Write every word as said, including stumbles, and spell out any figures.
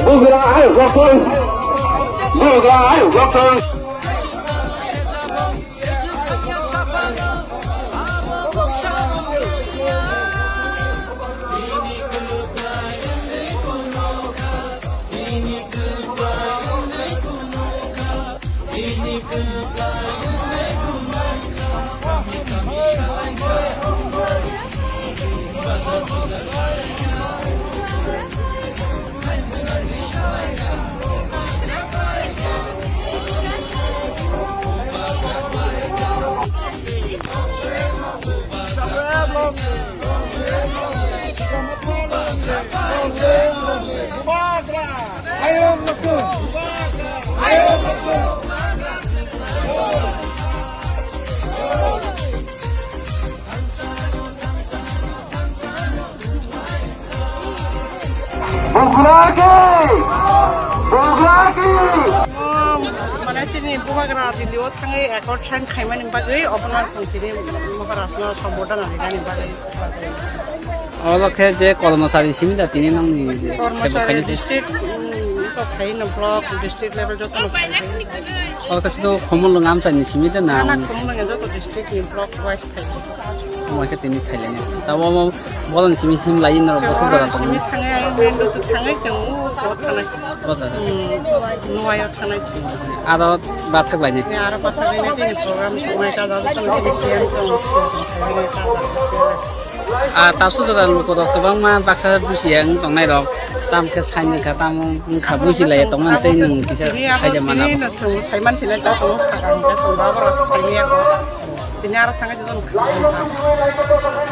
Bugra ayo gotong. Bugra ayo gotong. Bugra ki! Bugra ki! Mane chini bubagra Delhi o thangwi accord sign khaimani bagwi obono chwng tini Maharashtra sombordhana rinani bagwi. Oro khe je kormochari simi da tini nangni je sebo Kormochari khaini se. District, mm, to khaino block, district level joto no khaino. Oro khe to khumulwng amchaini simi da na Ana nangni? Khumulwng joto district ni block wise khaino. Omo khe tini khailani. Tabo omo bolon simi him lai noro bosu jora tong. Simi thangai, main road thangai, tong, o thangai. Bosa. Hmm, nuayo thangai. Aro bathak laini. Ni aro bathak laini, chini program, mai ta da, tong, chini C M tong, C M tong, mai ta da, C M. Ah, tabsu jora luku rok kwbangma baksa busi yang tongnai rok. Tam khe saini kha, tam wng kha busi lai tong, tei nwng kisa saija mana. Ni no chung saiman chini ta tong, sakang khe chung ba borok saini ya ko. Tini aro thangai joto nwng kha.